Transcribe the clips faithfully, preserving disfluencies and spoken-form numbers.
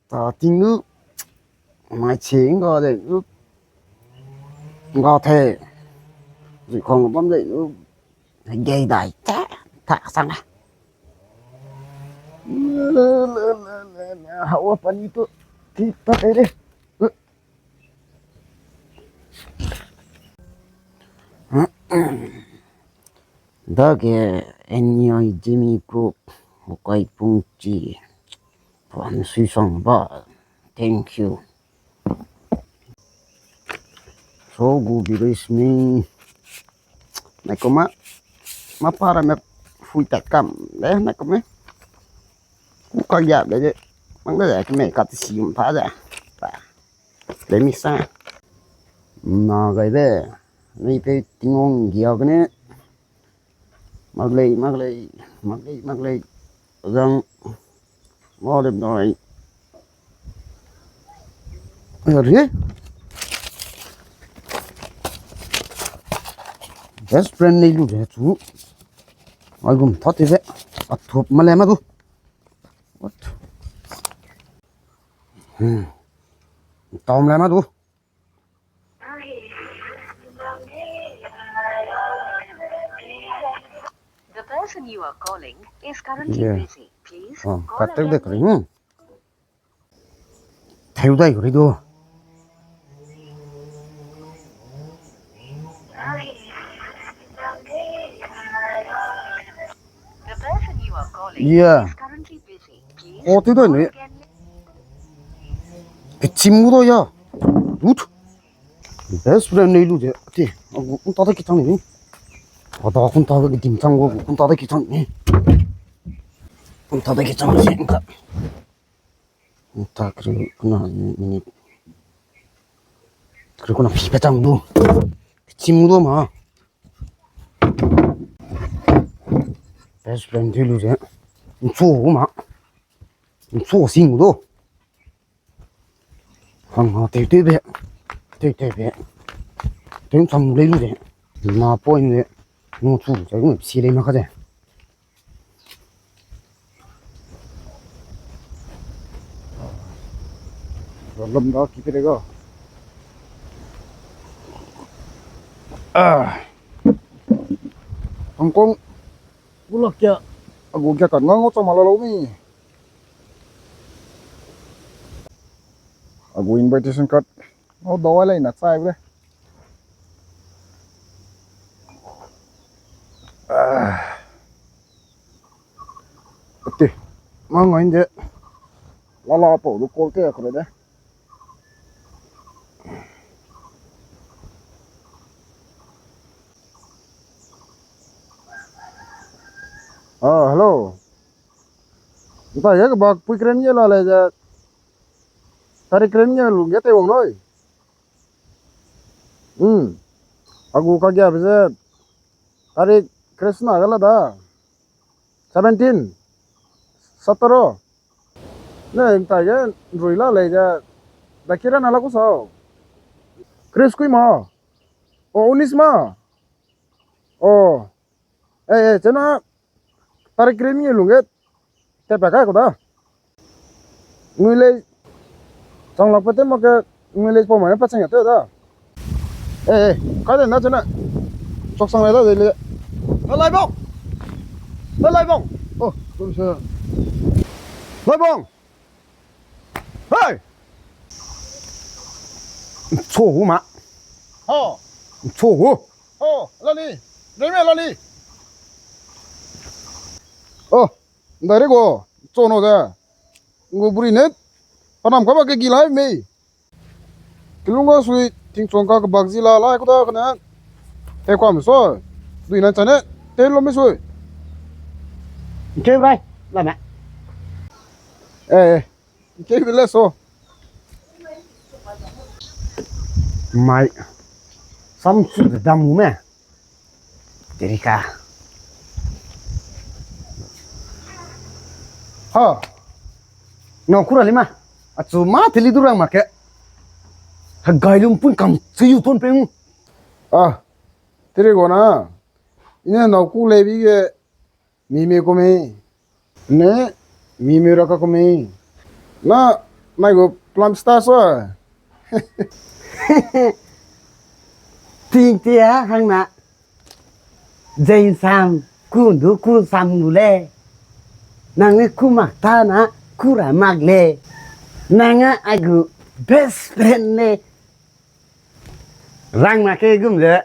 Ta ting nu, mai che nga de nu, nga the, zui kong bam de nu, gei dai ta, ta sang a. Hawa pani tu, ki ta te re. Dage N I Jimmy Group, Hokai Pungchi, Puan Sui Song ba, thank you. So gu video is me. Nai kuma, ma para me fui tat kam, le nai kuma. Ku ka ya le de, mang de ke me ka ti si um pa de. Pa. Le mi sa. Na gai de. Ni pe tingong gia gene. Maglei, maglei, maglei, maglei. Zang. Mo de noi. Ri. Best friend nei lu de chu. Ai gum thot te be. A thup ma le ma du. What? Hmm. Tom le ma du. The person you are calling is currently Yeah. busy. Please Oh, call kat tek de again kri. Hmm. Theu dai kri du. The person you are calling Yeah. is currently busy. Please Oh, theu dai call ne. again. Ke chim gu do ya. Ut. Best friend nei lu de. Ti. Agu kun ta da ki chang ni. Ada kun ta da ki dim chang gu kun ta da ki chang ni. Kun ta da ki chang ni ka. Kun ta kri kuna ni. Kri kuna pi pe chang du. Chim du ma. Best friend di lu de. Nchu ma. Nchu sing du. Hang ha teu teu be. Teu teu be. Teu chang lei lu de. Na point de. Nu chu, chai gu si lei ma ka de. Lam da ki pe de ga. Ah. Hong Kong. Gu lak kia. Agu kia kan ngang ngau chang ma la lo mi. Agu invitation card. Ngau dau ai lei na chai bu de. Ah. Ate, ma ngai nde. La la pau du call te kare de. Ah, hello. Nta ye kebak pui kren ye la le ze. Tarik kren ye lung ye te wang noi. Hmm. Agu ka gia be ze. Tarik Krishna ga la da. Seventeen. Sataro. Ne, nta ge nrui la lei ge. Da kira na la ku sao. Chris kui ma. O, unis ma. O. Eh, eh, chena. Tarik kiri mi lung ge. Te pa kai ku da. Ngui lei. Chang lak pe te ma ke ngui lei pau mai pa chang ya te da. Eh, eh, kai de na chena. Chok sang lei da de le. Na lai bong. Na lai bong. Oh, sorry, sir. Lai bong. Hey! Cho hu ma. Ho. Cho hu. Ho, lali. Reme lali. Oh, ndai re go. Cho no de. Ngu buri ne. Panam ka ba ke gilai mei. Kilunga sui tingchong ka kebak zi la lai ku da kane. Te kwam so. Dui nan chane. Te lo me sui. Ke rai. La me. Eh. Ke bile so. Mai. Sam su de damu me. Terika. Ha. Nau kura lima. Achu ma teli durang ma ke. Ha gailum pun kam chu yu ton peng. Ah. Teri go na. Ine nau ku le bi ge. Mimi kumi. Ne, mimi raka kumi. Na, Mai gu plum star so. Ting tia hang na. Jane sam, ku du ku sam gu le. Nang ne ku mak ta na, ku ra mak le. Nang a ai gu best friend le. Rang na ke gum ze.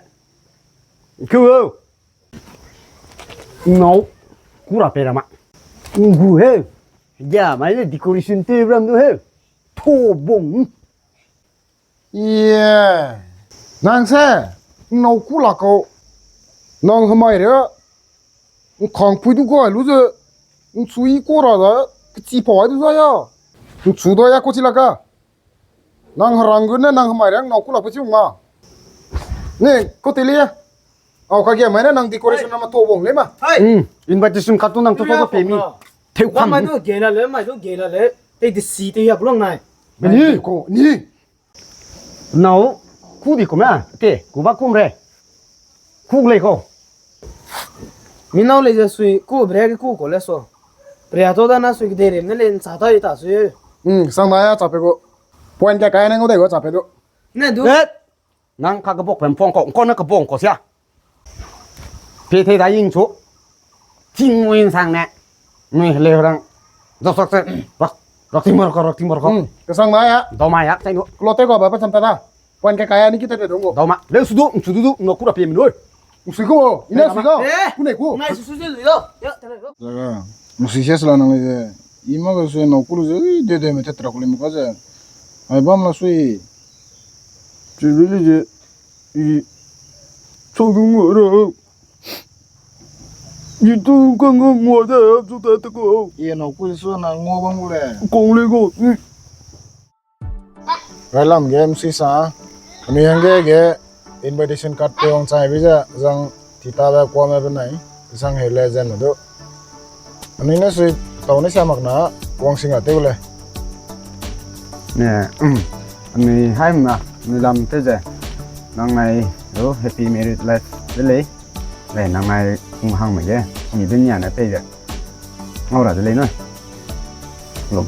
Ku o. Ngau, ku ra pe ra ma. Ngu he. Ja, mai le decoration te ram du he. Tho bong. Ie. Nang se, nau ku la kau. Nang hemai re. Nkang pui du gai lu ze. Nchu i ko ra da. Kchi pau ai du za ya. Nchu da ya ko chi la ka. Nang herang gu ne nang hemai re nau ku la pe chi nga. Ne, ko te le ya. Au ka ge mai ne nang decoration na ma to bong le ma. Hai. Hmm. Invitation card tu nang to to pe mi. Teu kam. Mai du ge la le, mai du ge la le. Te de si te ya ku lang nai. Ni ko, ni. Nau, ku di kum a, te, ku ba kum re. Ku lei ko. Mi nau lei ze sui, ku bre ke ku ko le so. Pre a to da na sui ke de re, ne le nsa ta i ta sui. Hmm, sang da ya cha pe ko. Point ka kai ne ngau dai ko cha pe du. Ne du. Eh, nang ka ke bok pem phone ko, ko ne ke bong ko sia. Pe thei da ying chu. Ching mo yin sang ne. Nui le rang. Zak sak se. Rak, rak ting mar ka, rak ting mar ka. Hmm, ke sang da ya. Dau ma ya, chai nu. Klo te ko ba pa cham ta da. Puan ke kaya ni ki te te dong ko. Dau ma. Le su du, su du du, no ku ra pe mi nui. Su ko, ina su ko. Eh. Ku ne ku. Ngai su su de lu yo. Ya, te lu yo. Zaga. Musi sia sala nang le ze. Ima ga su no ku lu ze. Ui, de de me te tra ku le me ka ze. Ai bam la sui. Chu lu le ze. I, chau du ngua ra. I tu kang ngua de, chu ta te ko. I no ku su na ngua bang gu le. Kong le ko. Rai lam ge M C sa. Ami hang ge ge invitation card pe wang chai bi za zang ti ta da kwa me benai. Zang he le zen du. Anui ne sui tau ne sia mak na wang sing a tew le. Ne, anui hai na, anui lam te ze. Nang nai, lo, happy married life de lei. Lei, nang nai, kung hang me ge, kung i de nia ne pei ze. Ngau ra de lei no. Lo,